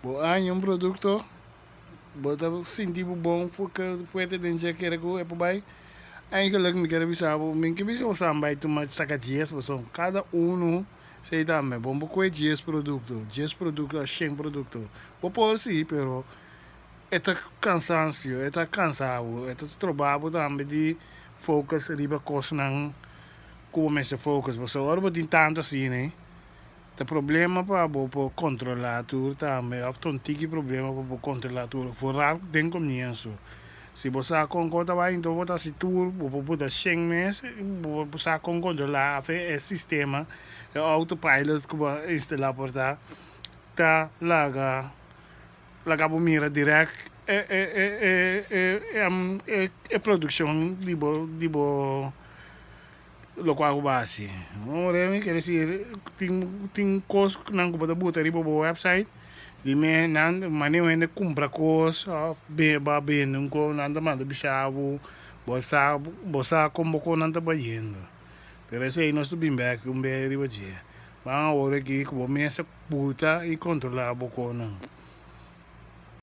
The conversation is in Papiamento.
Bo haña un produkto, bo ta sinti bo bon fuerte den dje kere ku e por bai. Eigenlijk mi kere bisa bo, mi ke bisa bo sa bai tuma saka dies pasobra kada unu esei tambe. Bo no por kohe dies produkto, dies produkto òf shen produkto. Bo por si, pero e ta kansansio, e ta kansa bo, e ta stroba bo tambe di focus riba kosnan ku bo mester focus. Pasobra ora bo tin tantu asina Ta problema pa bo por controla tur tambe of ta un tiki problema pa bo controla tur vooral den comienzo. Si bo sa con con ta bay enton bo ta haci tur bo por buta shen mes bo por sa con controla of e sistema e autopilot cu bo a instala por ta ta laga laga bo mira direct e e e e produccion di bo di bo. Lokual ku bo hasi. Mi ker disi tin tin kos nan ku bo ta buta riba bo website di me nan mane un hende kumpra kos òf bo a bende un kos nan ta manda bisa bo bo sa bo sa kon bo kos nan ta bayendo pero esei nos ta bin bek un bes riba dje ban awor aki ku bo mes a buta i kontrola bo kosnan.